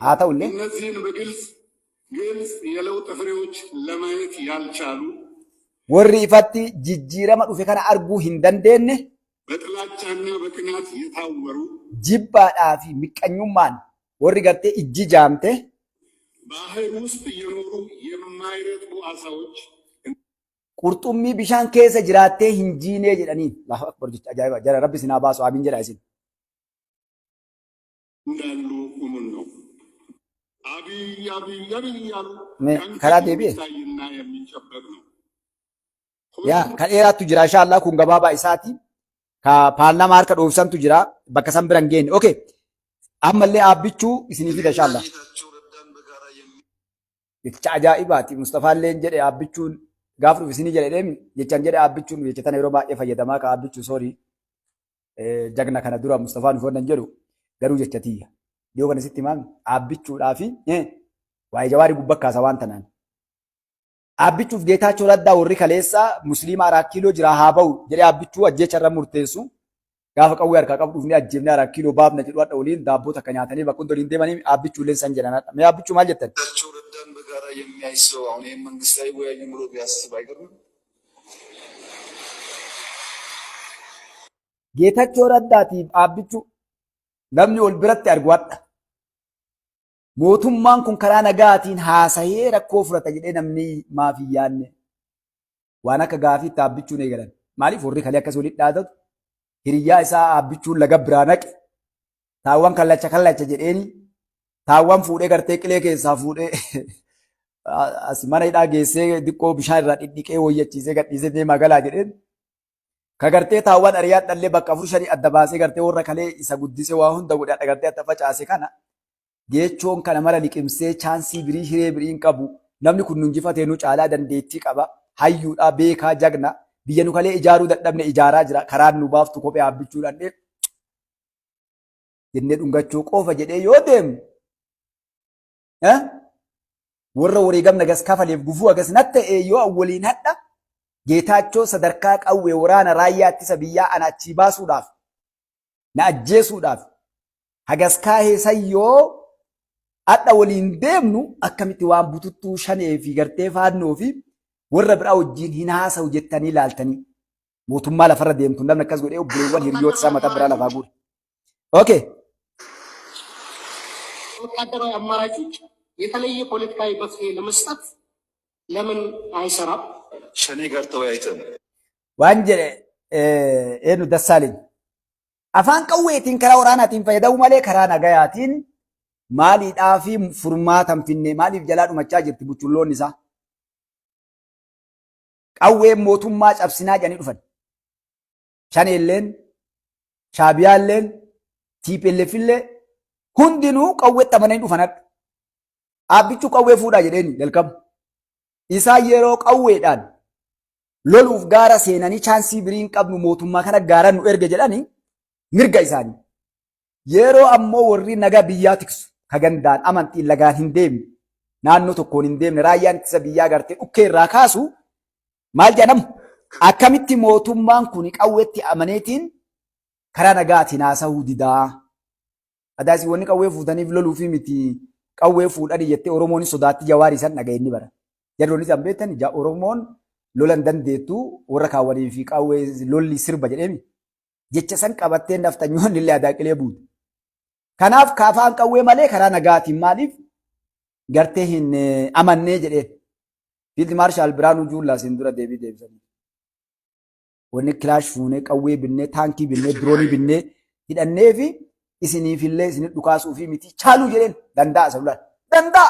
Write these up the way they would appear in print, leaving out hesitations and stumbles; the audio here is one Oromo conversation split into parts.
Haa ta'ullee እነዚህን በግልጽ ግልጽ የለውጥ ፍሬዎች ለማየት ያልቻሉ warri ifatti jijjiirama dhufe kana arguu hin dandeenye በጥላቻና በቅናት የታወሩ jibbaadhaa fi miqqanyummaan warri gartee ijji jaamte ባህር ውስጥ እየኖሩ የማይረጥቡ ዓሣዎች qurxummii bishaan keessa jiraattee hin jiinee jedhanii. Allahu akbar jecha ajaa'iba. Jara rabbi isin haa baasu amiin jedha isin. እንዳሉ እሙን ነው። አብይ አብይ አብይ እያሉ Mee ቀን karaa ከቀን deebi'e. የሚታይና የሚጨበጥ ነው። Yaa kan dheeraattu jira inshallah kun gabaabaa isaati. Ka paarlaamaa harka dhoofsantu jira bakka san bira hin geenye. Okay. Ammallee aabbichuu isinii fida inshallah. ጌታቸው ረዳን በጋራ የሚ Jecha ajaa'ibaati. Mustafaalleen jedhe aabbichuun gaafa dhufu isinii jedhe deemi jechaan jedhe aabbichuun jecha tana yeroo baay'ee fayyadamaa ka aabbichuu soorii jagna kana dura Mustafaan dhufu wannan jedhu garuu jecha tiyya. Dhiyoo kana sitti himaan aabbichuudhaa fi waa'ee jawaarii gubbaa kaasa waan tanaan. Aabbichuuf Geetaachoo Raddaa warri kaleessaa Musliima Araa Kiiloo jira haa ba'u jedhee aabbichuu ajjeecha irra murteessu. Gaafa qawwee harkaa qabu dhufnee ajjeefnee Araa Kiiloo baafna jedhu hadha waliin daabboo takka nyaatanii bakka hundi waliin deemanii aabbichuu illee san jedhan hadha. Mee aabbichuu maal jettan? ጌታቸው ረዳን በጋራ የሚያይ ሰው አሁን ይህን መንግስት አይወያይም ብሎ ቢያስብ አይገርምም? Geetachoo Raddaatiif aabbichuu namni ol biratti argu hadha. Mootummaan kun karaa nagaatiin haasahee rakkoo furata jedhee namni maaf hin yaadne. Waan akka gaafiitti aabbichuun eegalan. Maaliif warri kalee akkas walitti dhaadatu? Hiriyyaa isaa aabbichuun laga biraa naqe. Taawwan kallacha kallacha jedheeni taawwan fuudhee gartee qilee keessaa fuudhee as mana hidhaa geessee diqqoo bishaan irraa dhidhiqee woyyachiisee gadhiisee deemaa galaa jedheen. Ka gartee taawwan ariyaa dhallee bakka afur shanii adda baasee gartee warra kalee isa guddisee waa hunda godhe adda gartee adda facaase kana geechoon kana mara liqimsee chaansii birii hiree birii hin qabu. Namni kun nu injifatee nu caalaa dandeettii qaba. Hayyuudha beekaa jagna. Biyya nu kalee ijaaruu dadhabne ijaaraa jira. Karaan nu baaftu kophee aabbichuu dhandhee jennee dhungachuu qofa jedhee yoo deemu warra wareegamna gas kafaleef gufuu agas natta'e yoo awwaliin hadha Geetaachoo sadarkaa qawwee waraana raayyaa ittisa biyyaa ana achii baasuudhaaf na ajjeesuudhaaf hagas kaahee san yoo hadha waliin deemnu akkamitti waan bututtuu shanee fi gartee faannoo fi warra biraa wajjin hin haasa'u jettanii ilaaltanii mootummaa lafarra deemtu namni akkas godhee obboleewwan hiriyoota isaa mataa biraa lafaa guure. Okay. ወታደራዊ አማራጮች የተለየ ፖለቲካዊ መፍትሄ ለመስጠት ለምን አይሰራም? ሸኔ ጋር ተወያይተን Waan jedhe eenyu Dassaaleny. Afaan qawweetiin karaa waraanaatiin fayyadamu malee karaa nagayaatiin maaliidhaa fi furmaata hin finne maaliif jalaa dhumachaa jirti buchulloonni isaa. Qawween mootummaa cabsinaa jedhanii dhufan. Shaneelleen, Shaabiyaalleen, TPLF illee hundinuu qawweetti amananii dhufan hadha. Aabbichuu qawwee fuudhaa jedheeni jalqabu. Isaan yeroo qawweedhaan loluuf gaara seenanii chaansii birii hin qabnu mootummaa kana gaara nu erge jedhanii mirga isaanii. Yeroo ammoo warri nagaa biyyaa tiksu ka gandaan amantiin lagaan hin deemne naannoo tokkoon hin deemne raayyaan ittisa biyyaa gartee dhukkee irraa kaasu maal jedhamu akkamitti mootummaan kun qawweetti amaneetiin karaa nagaatiin haasa'uu didaa. Adaasii wanni qawwee fuutaniif loluufi miti qawwee fuudhanii jettee Oromoon sodaatti jawaarii san dhaga'e inni bara. Jarroonni isaan beektan Oromoon lola hin dandeettu warra kaawwanii fi qawwee lolli sirba jedheemi. Jecha san qabattee naftanyoonni illee adaaqilee buute. Kanaaf kaafaan qawwee malee karaa nagaatiin maaliif gartee hin amannee jedheen. Fiild Maarshaal Biraanuu Juulaa siin dura deebii deebisanii. Wanni kilaash fuunee qawwee binnee taankii binnee diroonii binnee hidhannee fi isiniifillee isinit dhukaasuu fi miti chaaluu jedheen danda'a sablaan. Danda'a!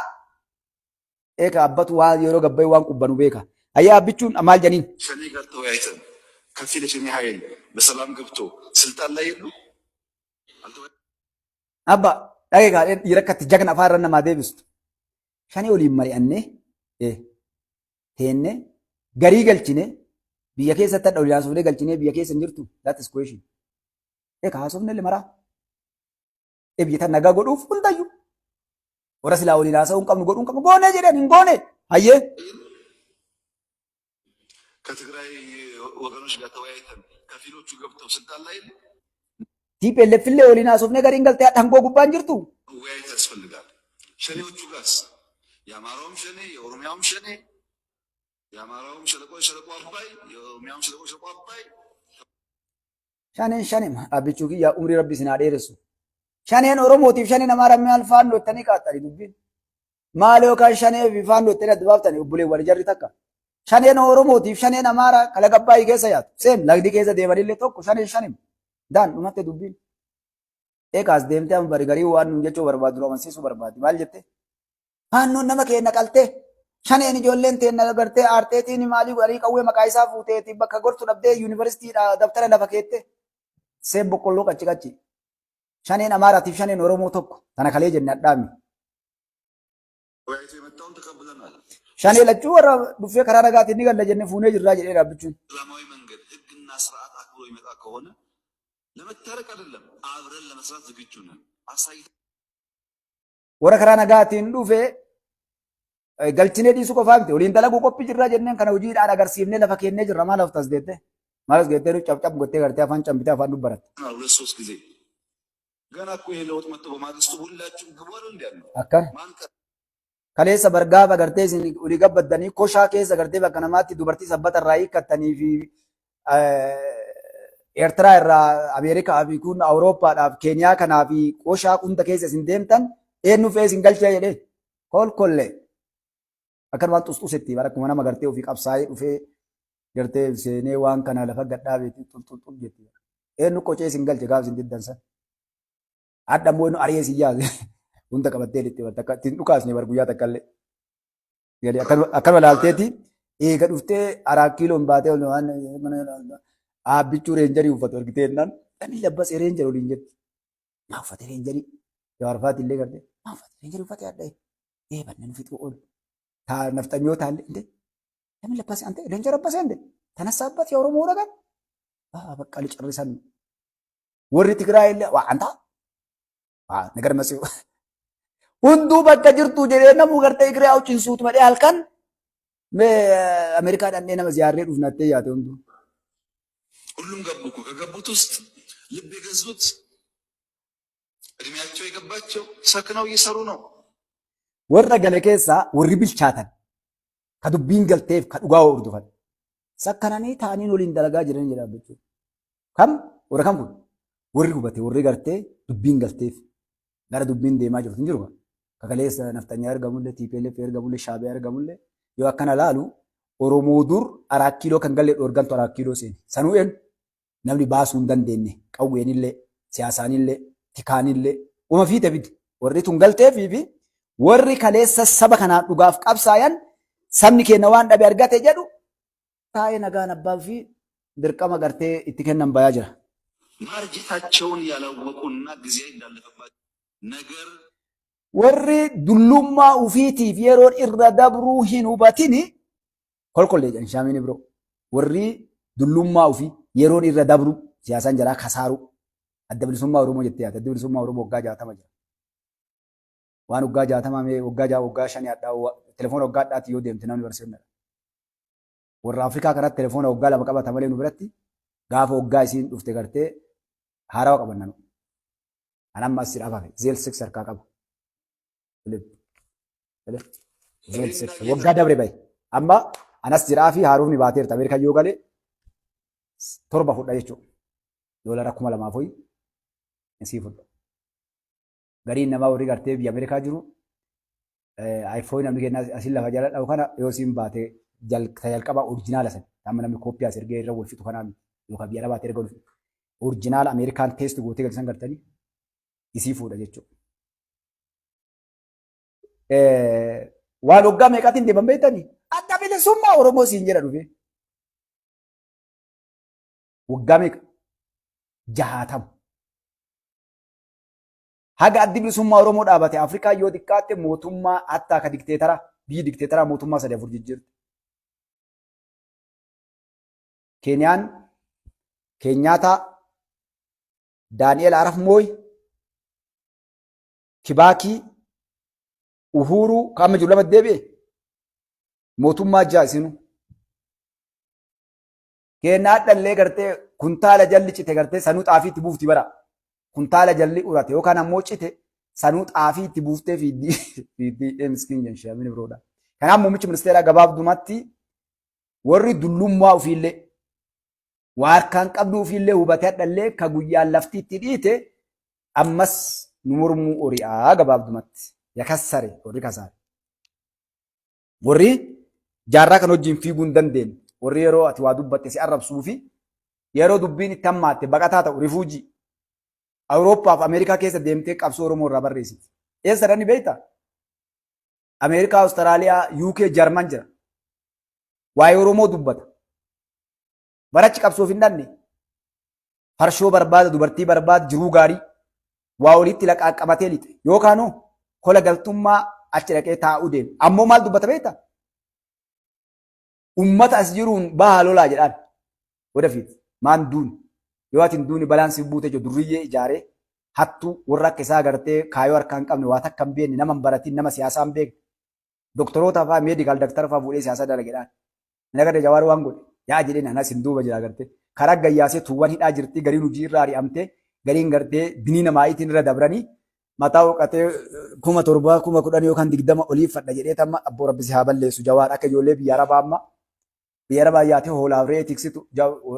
Eeka abbatu waa yeroo gabbaa'e waan qubbanu beeka. Ayyaa abbichuun maal jedhaniin? ሸኔ ጋር ተወያይተን ከፊል የሸኔ ኃይል በሰላም ገብቶ ስልጣን ላይ የሉ Abba dhagee kaadheen dhiira akkatti jagna afaan irra namaa deebistu. Shanee waliin mari'annee teennee garii galchine biyya keessatti hadha olii haasofnee galchinee biyya keessa hin jirtu. That is question. Eeka haasofne illee maraa. Biyya tan nagaa godhuuf hundayyuu. Warra silaa waliin haasa'uu hin qabnu godhuu hin qabnu goonee jedhan hin goone. Hayyee. ከትግራይ ወገኖች ጋር ተወያይተን ከፊሎቹ ገብተው ስልጣን ላይ የሉ TPLF illee waliin haasofnee gariin galtee hadha hangoo gubbaa hin jirtu. መወያየት ያስፈልጋል። ሸኔዎቹ ጋርስ የአማራውም ሸኔ የኦሮሚያውም ሸኔ የአማራውም ሸለቆ ሸለቆ አባይ የኦሮሚያውም ሸለቆ ሸለቆ አባይ Shaneen shanema Abbichuu kiyya, umrii Rabbi isin haa dheeressu. Shaneen Oromootiif shaneen Amaaraa maal faannoo ittanii qaaxxanii dubbiin. Maal yookaan shanee fi faannoo ittanii adda baaftanii obboleewwan jarri takka. Shaneen Oromootiif shaneen Amaaraa kalaqa Abbaayii keessa yaatu. Seem lagdi keessa deemanillee tokko, shaneen shanema. Daan dhumatte dubbiin. Eegaas deemtee amma bari garii waan nuun jechuu barbaadu amansiisuu barbaaddi. Maal jette? Faannoon nama keenya qaltee, shaneen ijoolleen teenna gartee aarteetiin maalii godhanii qawwee maqaa isaa fuuteetiin bakka gortu dhabdee yuunivarsiitiidha dabtara lafa keette. Seen boqqolloo qacci qacci. Shaneen Amaaraatiif shaneen Oromoo tokko. Tana kalee jenne adhaami. ተወያይቶ የመጣውን ተቀብለናል። Shanee lachuu warra dhuffee karaa nagaatiin ni galla jenne fuunee jirraa jedhee dhaabbichuun. ሰላማዊ መንገድ ህግና ስርዓት አክብሮ ይመጣ ከሆነ ለመታረቅ አይደለም አብረን ለመስራት ዝግጁ ነን። አሳይ Warra karaa nagaatiin dhufee galchinee dhiisuu qofaa miti, waliin dalaguu qophii jirraa jenneen. Kana hojiidhaan agarsiifnee lafa kennee jirra. Maal haftas deette? Maal as geettee cabcab gottee gartee afaan cambitee afaan dubbaratte. ሁለት ሶስት ጊዜ ገና እኮ ይሄ ለውጥ መጥቶ በማግስቱ ሁላችሁም ግቡ አይደል እንዲ ያልነው። Akkana. ማን ቀረ? Kaleessa bargaafa gartee isin olii gabbaddanii koshaa keessa gartee bakka namaatti dubartii sabbata irraa hiikkattanii fi Eertiraa irraa Ameerikaa fi kun Awurooppaadhaaf Keeniyaa kanaa fi qoshaa hunda keessa isin deemtan eenyu fe'ee isin galchee jedhee kolkollee akkanumaan xusxusetti bara akkuma nama gartee ofii qabsaa'ee dhufee gartee seenee waan kana lafa gadhaabeeti xulxulxul jetti. Eenyu qocee isin galche gaaf isin diddan san? Hadha immoo eenyu ari'ee isin yaase? Hunda qabattee itti takka ittiin dhukaasne bar guyyaa takka illee. Gadi akkanuma laalteeti eega dhuftee araa kiiloon baatee ol waan Abbichuu reenjarii uffatu argitee jennaan, "Namni labbasee reenjar" waliin jetti. Maa uffate reenjarii? Jawaarfaati illee gartee maa uffate reenjarii uffate hadha ee banne nu fixuu oolu. Taa nafxanyoota illee እንዴ ለምን ለበሰ አንተ ሬንጀር ለበሰ እንዴ ተነሳበት የኦሮሞ ነገር በቃ ሊጨርሰን። Warri Tigraay illee waa anta ነገር መጽኡ hunduu bakka jirtu jedhee namuu gartee Igree auchinsuutu malee halkan mee Ameerikaa dhannee nama ziyaarree dhufnattee yaate hunduu. ሁሉም ገቡ እኮ። ከገቡት ውስጥ ልብ የገዙት እድሜያቸው የገባቸው ሰክነው እየሰሩ ነው። Warra gale keessaa warri bilchaatan ka dubbiin galteef ka dhugaa hordofan sakkananii ta'anii waliin dalagaa jiran jedha jechuudha. Kam warra kam kun? Warri hubate, warri gartee dubbiin galteef gara dubbiin deemaa jirtu hin jiru. Ka kaleessa naftanyaa ergamullee, TPLF ergamullee, Shaabiyaa ergamullee yoo akkana laalu Oromoo dur araa kiiloo kan galle dhoorgantu araa kiiloo seeni. Sanuu eenyu namni baasuu hin dandeenye, qawweenillee, siyaasaanillee, tikaanillee uma fiite fide. Warri tun galteefii fi warri kaleessa saba kanaan dhugaaf qabsaayan sabni keenya waan dhabe argate jedhu taa'ee nagaan abbaa fi dirqama gartee itti kennan bayaa jira. ማርጀታቸውን ያላወቁና ጊዜ እንዳለፈባቸው ነገር Warri dullummaa ufiitiif yeroon irra dabruu hin hubatini kolkollee jedhan shaamiin biroo. Warri dullummaa ufii yeroon irra dabru siyaasaan jalaa kasaaru Adda Bilisummaa Oromoo jettee yaadda. Adda Bilisummaa Oromoo waggaa 60 jira. Waan waggaa 60 mee waggaa 6, waggaa 5 hadhaa telefoona waggaa hadhaatti yoo deemte namni barsiifnadha. Warra Afrikaa kanatti telefoona waggaa 2 qabata malee nu biratti gaafa waggaa isiin dhufte gartee haarawa qabanna nu. An amma as jedhaaf hafe Zeel 6 harkaa qaba. Zeel 6 waggaa dabre bahe. Amma anas jiraa fi haarofni baateerta. Ameerikaa yoo gale 7 fudha jechuudha. Doolara 2000 foyi isii fudha. Gariin namaa warri gartee biyya Ameerikaa jiru iPhone namni kennaa asiin lafa jala dhahu kana yoo isiin baate jalqaba original sana amma namni kooppii as ergee irra wal fixu kanaa miti yookaan biyya alabaatti erga wal fixu. Original Ameerikaan test gootee galchisan gartanii isii fuudha jechuudha. Waan waggaa meeqaatiin deeman beektanii? Adda Bilisummaa Oromoo siin jedha dhufee. Waggaa meeqa? 60. Haga Addi Bilisummaa Oromoo dhaabate Afrikaa yoo xiqqaatte mootummaa hattaa ka dikteetara biyyi dikteetaraa mootummaa sadii afur jijjiirte. Keeniyaan Keenyaataa, Daani'eel Arap Mooyi, Kibaakii, Uhuruu kan amma jiru lama deebi'e mootummaa ja'a isinu. Keenyaa dhallee gartee kuntaala jalli cite gartee sanuu xaafii itti buufti bara. Kuntaala jalli urate yookaan ammoo cite Sanuu xaafii itti buuftee fiiddii fiiddii miskiin jenshi biroodha. Kanaaf muummichi ministeeraa gabaabdumatti warri dullummaa ofiillee waa harkaan qabdu ofiillee hubatee hadhallee ka guyyaan lafti itti dhiite ammas nu mormuu ori'aa gabaabdumatti. Yakassare warri kasaare. Warri jaarraa kan wajjin fiiguu hin dandeenye. Warri yeroo ati waa dubbatte si arrabsuu fi yeroo dubbiin itti hammaatte baqataa ta'u refugee. Awurooppaa fi Ameerikaa keessa deemtee qabsoo Oromoo irraa barreessiti. Eessa dhani beektaa? Ameerikaa, Awustiraaliyaa, UK, Jarman jira. Waa'ee Oromoo dubbata. Barachi qabsoof hin dhanne. Farshoo barbaada, dubartii barbaada, jiruu gaarii. Waa walitti laqaaqqabatee lixe. Yookaan kola galtummaa achi dhaqee taa'uu deema. Ammoo maal dubbata beektaa? Ummata as jiruun bahaa lolaa jedhaan. Wadafiit maan duun. Yoo ati hin duuni balaan si buute jiru durriyyee ijaaree hattuu warra akka isaa agartee kaayoo harkaa hin qabne, waa takka hin beekne, nama hin baratin, nama siyaasaa hin beekne, doktoroota fa'aa, medical doctor fa'aa fuudhee siyaasa dalagedhaan. Inni agartee Jawaar waan godhe yaa jedheen anas hin duuba jira agartee karaa gayyaasee tuuwwan hidhaa jirti, gariin hojii irraa ari'amtee, gariin gartee binii namaa'iitiin irra dabranii mataa hooqatee 7,000, 10,000 yookaan 20 olii fadha jedhee tamma. Abboo, rabbi si haa balleessu Jawaar. Akka ijoollee biyya Arabaa amma biyya Arabaa yaatee hoolaaf re'ee tiksitu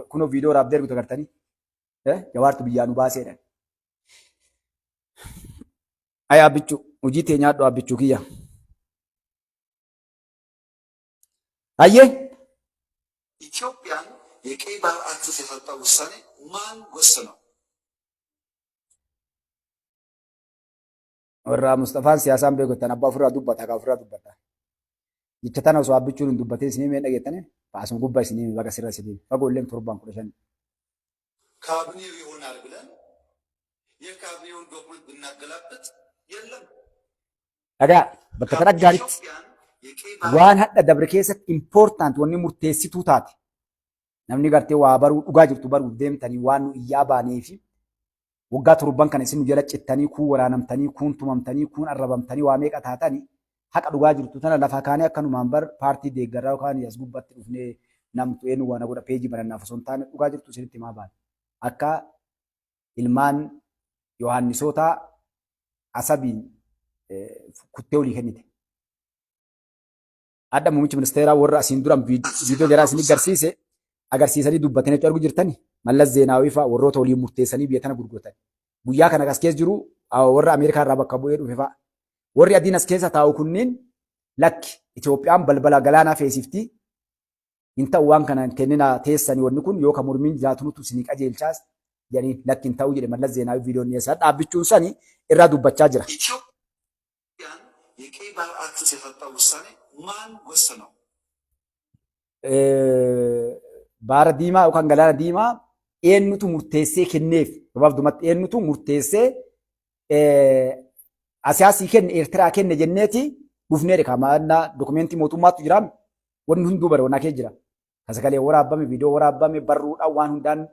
kunoo viidiyoo raabdee ergitu agartanii Jawaartu biyyaa nu baaseedha. Ay abbichuu, hojii tee nyaadhu abbichuu kiyya. Hayyee. ኢትዮጵያን የቀይ ባህር access ያሳጣው ውሳኔ ማን ወሰነው? Warra Mustafaan siyaasaan beektan abbaa ofirraa dubbata, kaa ofirraa dubbata. Jecha tana osoo abbichuun hin dubbatin isinii mee dhageettanii asuma gubbaa isinii baga sirra isinii fagoo illee 7 15. ካቢኔው ይሆናል ብለን የካቢኔውን ዶክመንት ብናገላብጥ የለም። Dhagaa bakka tana gaariitti ኢትዮጵያን የቀይ ባህር waan hadha dabre keessatti important wanni murteessituu taate namni gartee waa baruu, dhugaa jirtu baruuf deemtanii waan nu iyyaa baanee fi waggaa 7 kana isin nu jala cittanii, kuun waraanamtanii, kuun tumamtanii, kuun arrabamtanii, waa meeqa taatanii, haqa dhugaa jirtu tana lafa kaanee akkanumaan bar paartii deeggarraa yookaan as gubbatti dhufnee namtu eenyu waan godha peejii banannaaf osoo hin taane dhugaa jirtu isinitti himaa baane. Akka ilmaan Yohaannisoota Asabiin kuttee olii kennite. Adda muummichi ministeeraa warra asiin duran viidiyoo jaraa isin agarsiise agarsiisanii dubbatanii argu jirtani. Mallas Zeenaawii fa'a warroota waliin murteessanii biyya tana gurguratan. Guyyaa kana as keessa jiru warra Ameerikaa irraa bakka bu'ee dhufe fa'a. Warri adiin as keessa taa'u kunniin lakki, Itoophiyaan balbala galaanaa feesifti. Hin ta'u, waan kana kennina teessanii, wanni kun yoo ka mormiin jiraatu nutu isinii qajeelchaas jedhanii, lakki hin ta'u jedhe Mallas Zeenaawii viidiyoon dhiyeessaa dhaabbichuun sani irraa dubbachaa jira. ኢትዮጵያን የቀይ ባህር access ያሳጣው ውሳኔ ማን ወሰነው? Baara diimaa yookaan galaana diimaa eenyutu murteessee kenneef? Gabaabdumatti eenyutu murteessee asiyaasii kenne, Eertiraa kenne jenneeti dhufnee dha. Maannaa dokumentii mootummaatu jira, wanni hunduu bare wanaa kee jira. Ka sagalee waraabame, viidiyoo waraabame, barruudhaan waan hundaan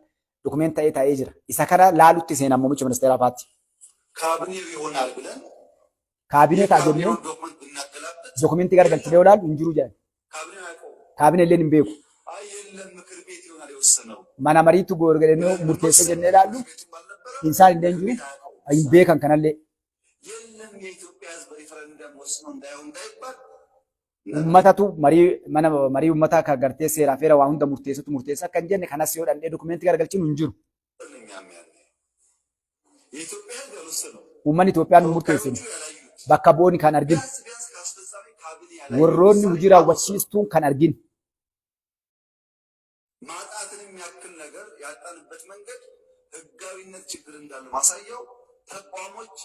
dokument ta'ee taa'ee jira. Isa kana laalutti seenaa muummicha ministeeraa faatti. ካቢኔው ይሆናል ብለን Kaabinee ta'a jennee የካቢኔውን ዶክመንት ብናገላብጥ dokumentii garagalchinee olaalu hin jiru jedhan. ካቢኔው አያውቀውም። Kaabinee illee hin beeku. አይ የለም፣ ምክር ቤት ይሆናል የወሰነው። Mana mariitu godhannee murteessee jennee ilaallu ቤቱም አልነበረም። isaan illee hin jiru. Hin beekan kanallee. የለም፣ የኢትዮጵያ ሕዝብ በሪፈረንደም ወስኖ እንዳይሆን እንዳይባል Uummatatu marii mana marii uummataa kan gartee seeraa feera waa hunda murteessutu murteessa akka hin jenne kanas yoo dhandhee dokumentii garagalchinu hin jiru. እኛም ያኔ የኢትዮጵያ ሕዝብ ያልወሰነው Uummanni Itoophiyaan nu murteessine. ተወካዮቹ ያላዩት Bakka bu'oonni kan arginu. ቢያንስ ቢያንስ ከአስፈጻሚ ካቢኔ ያላዩት Warroonni ውሳኔ hojii raawwachiistuun kan arginu. ማጣትን የሚያክል ነገር ያጣንበት መንገድ ህጋዊነት ችግር እንዳለ ማሳያው ተቋሞች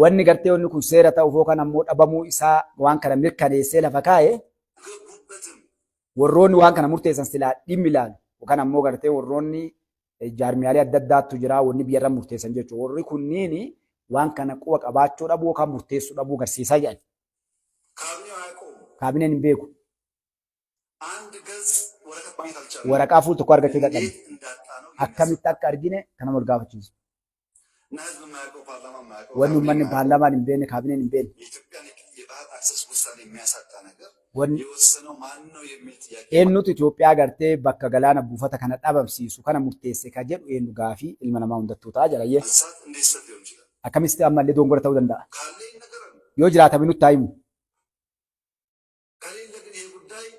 Wanni gartee wanni kun seera ta'uuf yookaan ammoo dhabamuu isaa waan kana mirkaneessee lafa kaa'e አልገቡበትም። warroonni waan kana murteessan silaa dhimmi ilaalu yookaan ammoo gartee warroonni jaarmiyaalee adda addaatu jira wanni biyyarra murteessan jechuudha. Warri kunniin waan kana quba qabaachuu dhabuu yookaan murteessuu dhabuu agarsiisaa jedhan. ካቢኔው አያውቀውም። Kaabineen hin beeku. አንድ ገጽ ወረቀት ማግኘት አልቻለም። Waraqaa fuul tokko argachuu dadhabe. እንዴት እንዳጣ ነው Akkamitti akka argine kana wal gaafachiisu. እና ህዝብ የማያውቀው፣ ፓርላማ የማያውቀው፣ Wanni ካቢኔ uummanni የማያውቀው paarlaamaan hin beekne, kaabineen hin beekne. የኢትዮጵያን የባህር access ውሳኔ የሚያሳጣ ነገር Wanni የወሰነው ማን ነው የሚል ጥያቄ eenyutu Itoophiyaa gartee bakka galaana buufata kana dhabamsiisu kana murteesse ka jedhu eenyu gaafii ilma namaa hundattuu ta'a jedha. ማንሳት እንዴት ስህተት ሊሆን ይችላል? Akkamitti ammallee dogongora ta'uu danda'a? Yoo jiraatame nutti haa himu.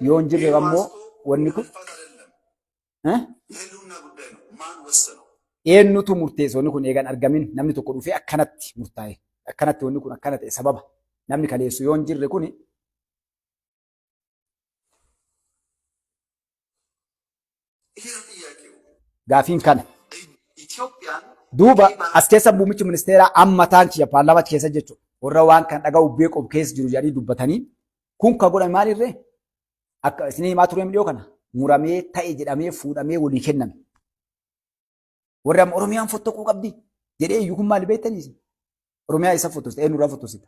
Yoo hin jirre ammoo wanni kun eenyutu murteessa wanni kun eegan argamin namni tokko dhufee akkanatti murtaa'e, akkanatti wanni kun akkana ta'e, sababa namni kaleessu yoo hin jirre kuni. Gaafiin kana. Duuba as keessa muummichi ministeeraa amma taan kiyya paarlaamaa keessa jechuudha. Warra waan kan dhaga'u beeku keessa jiru jedhanii dubbatanii kun ka godhame maalirree akka isinii himaa turee dhiyoo kana muramee ta'e jedhamee fuudhamee walii kenname. Warri amma Oromiyaan fottoquu qabdi jedhee iyyuu kun maali beektaniis? Oromiyaa isa fottosita, eenyurraa fottosita?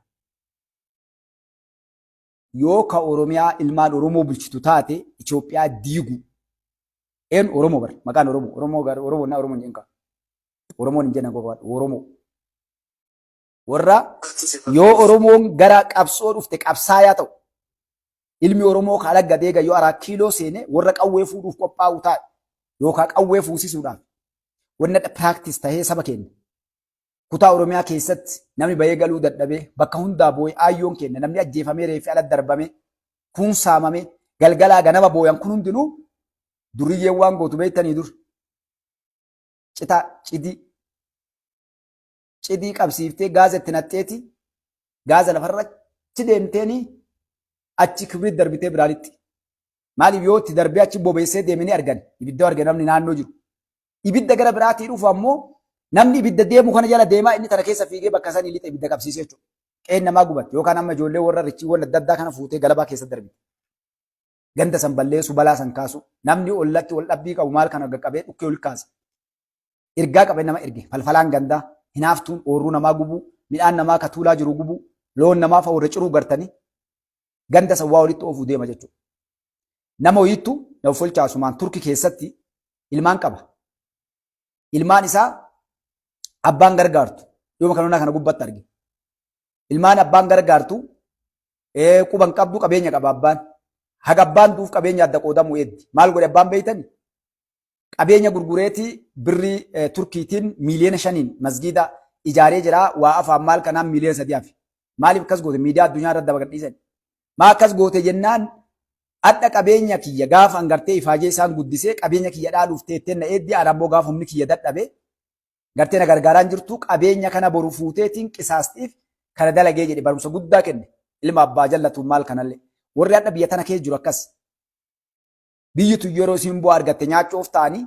Yoo ka Oromiyaa ilmaan Oromoo bulchitu taate Itoophiyaa diigu. Eenyu Oromoo bara maqaan Oromoo, Oromoo gara Oromoo naa Oromoo hin jenna. Oromoon hin jenna qofa Oromoo. Warra yoo Oromoon gara qabsoo dhufte qabsaayaa ta'u, ilmi Oromoo ka alagga deega yoo araa kiiloo seene warra qawwee fuudhuuf qophaa'u taate yookaan qawwee fuusisuudhaaf wanna practice tahee saba keenya. Kutaa Oromiyaa keessatti namni bahee galuu dadhabee bakka hundaa boo'ee, aayyoon keenya namni ajjeefamee, reeffi ala darbame, kun saamame, galgalaa ganama booyan kun hundinuu duriyyeen waan gootu beektanii dur. Citaa cidii cidii qabsiiftee gaaza itti naxxeeti, gaaza lafarra achi deemteeni achi kibriit darbitee biraanitti. Maaliif yoo itti darbee achi bobeessee deemanii argan, ibidda argan namni naannoo jiru. Ibidda gara biraatii dhufu ammoo namni ibidda deemu kana jala deemaa, inni tana keessa fiigee bakka sanii lixa ibidda qabsiisee jechuudha. Qe'een namaa gubatti yookaan amma ijoollee warra richiiwwan adda addaa kana fuutee galabaa keessa darbiti. Ganda san balleessu, balaa san kaasu, namni ollatti wal dhabbii qabu maal kana qaqqabee dhukkee ol kaasa. Ergaa qabee nama erge falfalaan gandaa hinaaftuun oorruu namaa gubuu, midhaan namaa ka tuulaa jiru gubuu, loon namaa fa'a warra ciruu gartanii ganda san waa walitti oofuu deema jechuudha. Nama wayiittu na folchaasumaan Turki keessatti ilmaan qaba. Ilmaan isaa abbaan gargaartu. Yooma kanuma kana gubbatti arge. Ilmaan abbaan gargaartu, quban qabdu, qabeenya qaba abbaan. Haga abbaan duuf qabeenya adda qoodamuu eeddi. Maal godhe abbaan beeytani? Qabeenya gurgureeti birrii Turkiitiin 5 miiliyoona masgiida ijaaree jira. Waa afaan maal kanaan 3 miiliyoona hafe. Maaliif akkas goote? Miidiyaa addunyaa irratti dabagadhiisan. Maa akkas goote jennaan, adha qabeenya kiyya gaafa angartee ifaajee isaan guddisee qabeenya kiyya dhaaluuf teettee na eeddi, ana ammoo gaafa humni kiyya dadhabe gartee na gargaaraan jirtu, qabeenya kana boru fuuteetiin qisaastiif kana dalagee jedhe. Barumsa guddaa kenne ilma abbaa jallatuun maal kanallee. Warri hadha biyya tana keessa jiru akkas. Biyyi tun yeroo isiin bu'aa argatte nyaachuuf ta'anii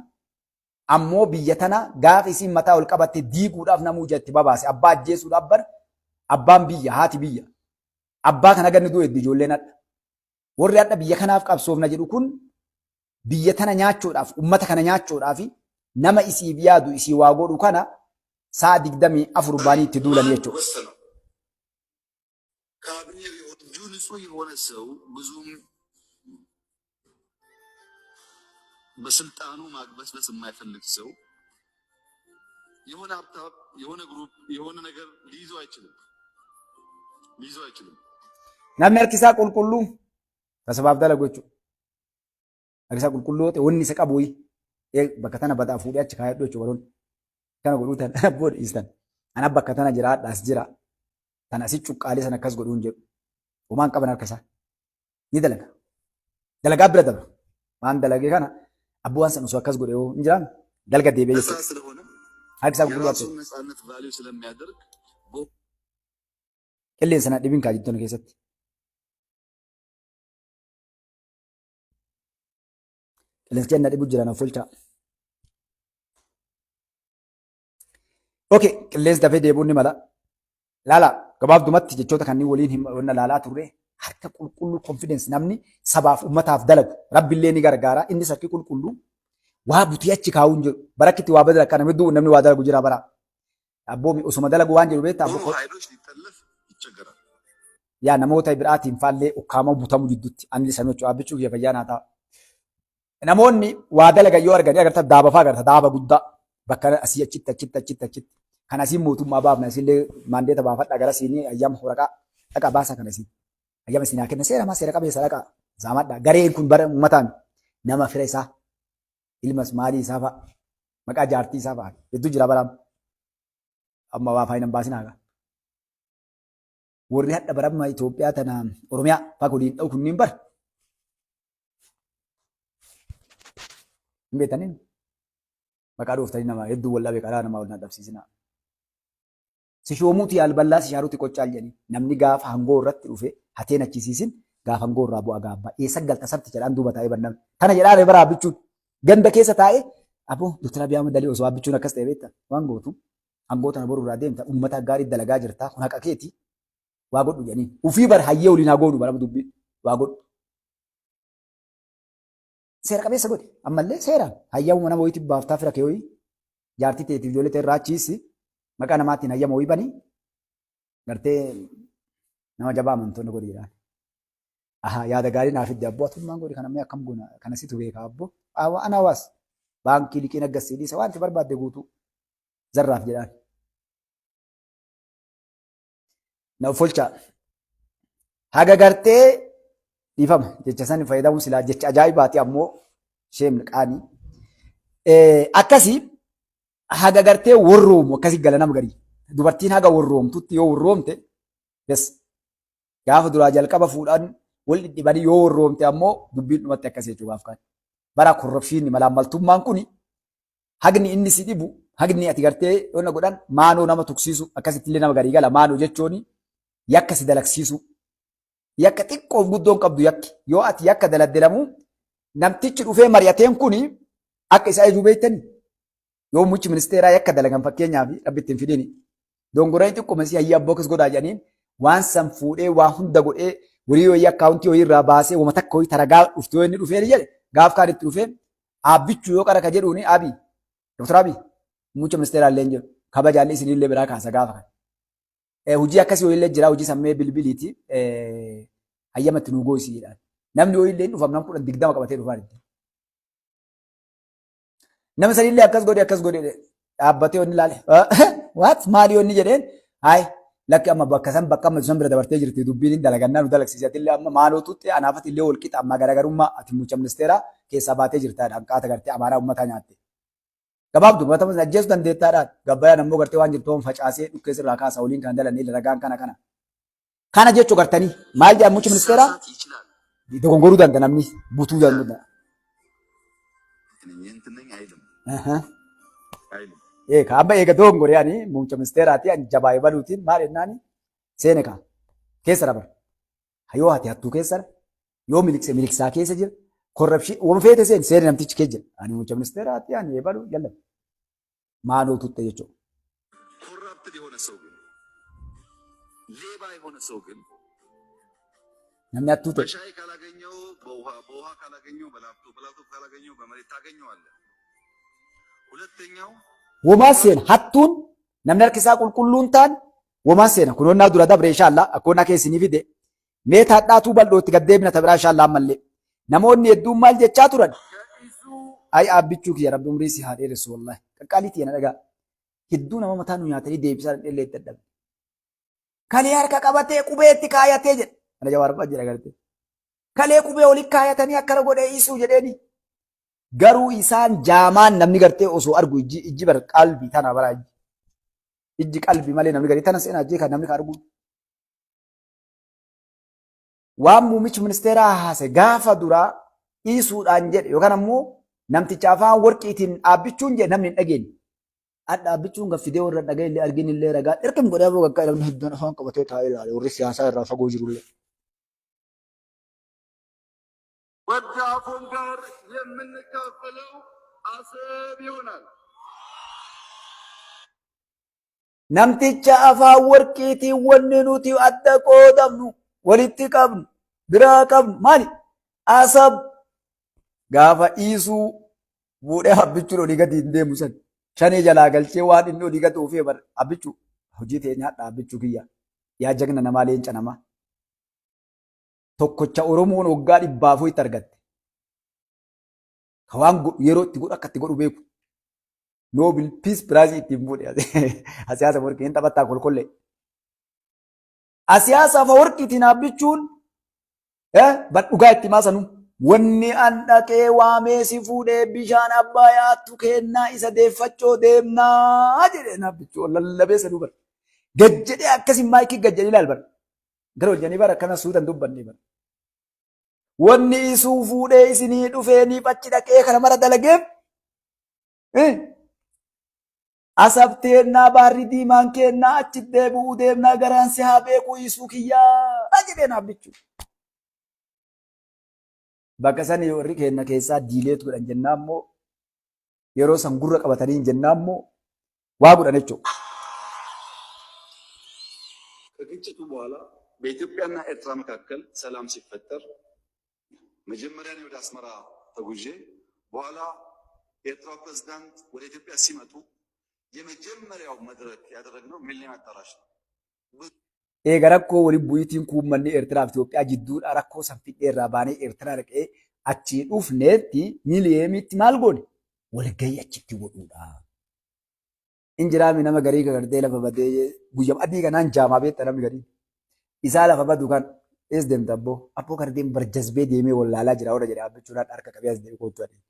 ammoo biyya tana gaafa isiin mataa ol qabatte diiguudhaaf namuu ija itti babaase. Abbaa ajjeesuudhaaf bar abbaan biyya, haati biyya. Abbaa kana ganni du'e ijoolleen hadha. Warri hadha biyya kanaaf qabsoofna jedhu kun biyya tana nyaachuudhaaf, ummata kana nyaachuudhaaf, nama isiif yaadu, isii waa godhu kana sa'a 24 baanii itti duulan jechuudha. ወሰነው ካቢኔው እጁ ንጹህ የሆነ ሰው ብዙም በስልጣኑ ማግበስበስ የማይፈልግ ሰው የሆነ ሀብታም፣ የሆነ group፣ የሆነ ነገር ሊይዘው አይችልም ሊይዘው አይችልም። Namni harki isaa qulqulluu tasabaaf dalagu jechuudha. Harki isaa qulqulluu ta'e wanni isa qabu bakka tana badaa fuudhee achi kaayadhu jechuudha baroonni. Kana godhuu tan booda dhiistan. Ana bakka tana jiraadha, as jira. Tan asi cuqqaalee sana akkas godhuu hin jedhu. Homaan qaban harka isaa. Ni dalaga. Dalagaa bira dabra. Waan dalagee kana abboo waan sana osoo akkas godhe yoo hin jiraan dalga deebi'ee ነፃ jechuudha. ስለሆነ Harki isaa qulqulluu akka የራሱን ነፃነት value ስለሚያደርግ qilleensa na dhibin kaa jirtu keessatti. Qilleensi kenna dhibu jira, na fulchaa. Okay, qilleensi dafee deebi'uun ni mala. Laala, gabaabdumatti jechoota kanneen waliin wanna laalaa turre, harka qulqulluu, confidence, namni sabaaf ummataaf dalagu rabbillee ni gargaara. Innis harki qulqulluu waa butee achi kaa'uun jedhu barakkitti waa badala akka namni du'u namni waa dalagu jira bara. Abboomi osuma dalagu waan jedhu beektaa በሆኑ abboo ኃይሎች ሊጠለፍ ይቸገራል። yaa namoota biraatiin faallee ukkaamuu butamuu jidduutti ani isa jechuudha abbichuu kiyya fayyaa naa ta'a. Namoonni waa dalagan yoo arganii agarta, daaba fa'aa agarta, daaba guddaa bakka asii achitti achitti achitti achitti kan asiin mootummaa baafna, asiillee maandeeta baafadha, gara siinii ayyama waraqaa dhaqaa baasa, kan asii ayyama isin haa kenna, seera maa seera qabeessa dhaqaa saamadha. Gareen kun bara uummataan nama fira isaa, ilmas maalii isaa fa'a, maqaa jaartii isaa fa'a hedduu jira baraam. Amma waa faayidan baasin haga. Warri hadha baramma Itoophiyaa tana Oromiyaa faa waliin dha'u kunniin bara. Hin beektanii? Maqaa dhooftanii nama hedduu wal dhabe karaa namaa wal na dhabsiisinaa. Si shoomuuti yaalballaa si shaaruuti qoccaal jedhanii namni gaafa hangoo irratti dhufe hateen achisiisin gaafa hangoo irraa bu'a gaabba. Eessa galta sabti jedhaan duuba taa'ee banname. Tana jedhaa ree bara abbichuun. Ganda keessa taa'ee aboo Dr. Abiy Ahmed Alii osoo abbichuun akkas ta'e beekta waan gootu hangoo tana boru irraa deemta uummata gaarii dalagaa jirta kun haqa keeti waa godhu jedhanii. Ufii bar hayyee waliin haa goonu bara dubbii waa godhu. Seera qabeessa godhi. Ammallee seeraan hayyamuma nama wayiitti baaftaa fira kee wayii jaartii teetiif ijoollee ta'e irraa achiisi maqaa namaatiin hayyama wayii banii gartee nama jabaa amantoonni godhi jedhaan. Ahaa yaada gaarii naa fidde abboo atummaan godhi kana mee akkam goona kana situ beeka abboo. Ana hawaas baankii liqiin aggassii dhiisa wanti barbaadde guutuu zarraaf jedhaan. Na offolchaa. Haga gartee dhiifama jecha san fayyadamuun silaa jecha ajaa'ibaati ammoo sheemni qaanii. Akkasii haga gartee worroomu akkasii gala nama garii. Dubartiin haga worroomtutti yoo worroomte bes gaafa duraa jalqaba fuudhan wal dhidhibanii yoo worroomte ammoo dubbiin dhumatti akkas jechuu gaaf kaan. Bara korropshiinni malaammaltummaan kuni hagni inni si dhibu hagni ati gartee yoona godhan maanoo nama tuksiisu akkasitti illee nama garii gala maanoo jechuun yakka si dalagsiisu yakka xiqqoof guddoon qabdu yakki yoo ati yakka daladde lamuu namtichi dhufee mari'ateen kuni akka isa ajaju beektani yoo muummichi ministeeraa yakka dalagan fakkeenyaaf rabbi ittiin fidini dongoranii xiqquma si hayya abboo akkas godhaa jedhaniin waan san fuudhee waa hunda godhee horii wayii akkaawuntii wayii irraa baasee wama takka wayii taragaa dhuftu yoo inni dhufee jedhe gaaf kaan itti dhufee Aabbichuu yoo qara ka jedhuuni Abiy, Dr. Abiy, muummicha ministeeraa illee hin jedhu. Kabajaallee isinillee biraa kaasa gaafa kana. Hojii akkasii wayillee jira hojii sammee bilbiliiti hayyama itti nuu goosi jedhaan. Namni wayillee hin dhufam nama 10 20 qabatee dhufaa jirti. Nama sanillee akkas godhe akkas godhe dhaabbatee inni ilaale. What maali yoo inni jedheen hayi lakki amma bakka san bakka amma san bira dabartee jirti dubbiin hin dalagannaa nu dalagsiise atillee amma maaloo tutte anaafati illee wal qixa amma garaagarummaa ati muummicha ministeeraa keessaa baatee jirta hanqaata gartee amaaraa uummataa nyaatte. Gabaabdu mata ajjeesuu dandeettaadhaan gabbayaan ammoo gartee waan jirtu facaasee dhukkee sirraa kaasa waliin kan dalannee ragaan kana kana. Kana jechuu gartanii maal jedhan muummichi ministeeraa dogongoruu danda'a namni butuu danda'a. እንትን ነኝ አይልም አይልም። Ee ka amma eega dogongoree ani muummicha ministeeraati ani jabaa ebaluutiin maal jennaani seene kaa keessa dabar. Yoo ati hattuu keessa yoo milikse miliksaa keessa jira korrapshin wama feete seen seene namtichi keessa jira. Ani muummicha ministeeraati ani ebalu jalla maaloo tutte jechuudha. ኮራፕትድ የሆነ ሰው ግን ሌባ የሆነ ሰው ግን Namni hattuu ta'e. በሻይ ካላገኘው በውሃ በውሃ ካላገኘው በላፕቶፕ በላፕቶፕ ካላገኘው በመሬት ታገኘዋለህ። ሁለተኛው Womaan seena hattuun namni harki isaa qulqulluun taan womaan seena kunoonnaa dura dabre inshaallaa akkoonnaa keessinii fide mee taadhaatuu bal'ootti gad deebina ta biraa inshaallaa ammallee namoonni hedduun maal jechaa turan ay aabbichuu kiyya rabbi umrii si haa dheeressu wallahi qaqqaalii tiyya na dhagaa hedduu nama mataa nu nyaatanii deebisaa illee itti dadhabne kalee harka qabatee qubeetti kaayatee jedhe kana jawaar fa'a jedha gartee kalee qubee oli kaayatanii akkana godhee isuu jedheeni garuu isaan jaamaan namni gartee osoo argu ijji ijji bar qalbii tana bara ijji ijji qalbii malee namni gartee tana seenaa jee kan namni ka argu waan muummichi ministeeraa haase gaafa duraa dhiisuudhaan jedhe yookaan ammoo namticha afaan warqiitiin dhaabbichuun jedhe namni hin dhageenye. Hadha dhaabbichuun gaffidee warra dhaga'e illee argin illee ragaa dhirqim godhee aboo gaggaa namni hedduun afaan qabatee taa'ee ilaale warri siyaasaa irraa fagoo jirullee. ወደ አፎም ጋር የምንካፈለው አሰብ ይሆናል። Namticha afaan warqiitiin wanni nuti adda qoodamnu walitti qabnu biraa qabnu maali? Asab gaafa dhiisuu fuudhee abbichuun olii gadi hin deemu san shanee jalaa galchee waan inni olii gadi oofee bar abbichuu hojii ta'e nyaadha abbichuu kiyya yaa jagna namaa leenca namaa tokkocha Oromoon waggaa dhibbaafuu itti argatte. Ka waan godhu yeroo itti godhu akka itti godhu beeku. Nobel Peace Prize ittiin fuudhe asiyaasa warqii hin taphattaa kolkollee. Asiyaasa afa warqiitiin dhaabbichuun bar dhugaa itti himaa sanuu. Wanni an dhaqee waamee si fuudhee bishaan Abbayaattu kennaa isa deeffachoo deemnaa jedhee naabbichuu lallabee sanuu bara. Gad jedhee akkasii maayikii gad jedhee ilaal bara. Gara hojjanii bara akkana suutan dubbannee bara. Wanni isuu fuudhee isinii dhufee niif achi dhaqee kana mara dalageef Asab teennaa baarri diimaan keennaa achi deebi'uu deemnaa garaan si haa beekuu isuu kiyyaa jedhee naaf bichuu. Bakka sani warri keenna keessaa diileet godhan jennaa immoo yeroo san gurra qabatanii hin jennaa immoo waa godhan jechuudha. ከግጭቱ በኋላ በኢትዮጵያና ኤርትራ መካከል ሰላም ሲፈጠር መጀመሪያ እኔ ወደ አስመራ ተጉዤ በኋላ የኤርትራ ፕሬዝዳንት ወደ ኢትዮጵያ ሲመጡ የመጀመሪያው መድረክ ያደረግነው ሚሊኒየም አዳራሽ ነው። Eega rakkoo waliin bu'iitiin kuummanni Eertiraa fi Itoophiyaa jidduudha rakkoo san fidhee irraa baanee Eertiraa dhaqee achii dhufneetti miiliyeemitti maal goone walgahii achitti godhuudha. Injiraami nama garii gartee lafa badee guyyama adii kanaan jaamaa beekta namni garii. Isaa lafa badu kan ees deemta abboo abboo kana deemu barjasbee deemee wallaalaa jira warra jedhee abbichuudhaan harka qabee as deemee kootu adii.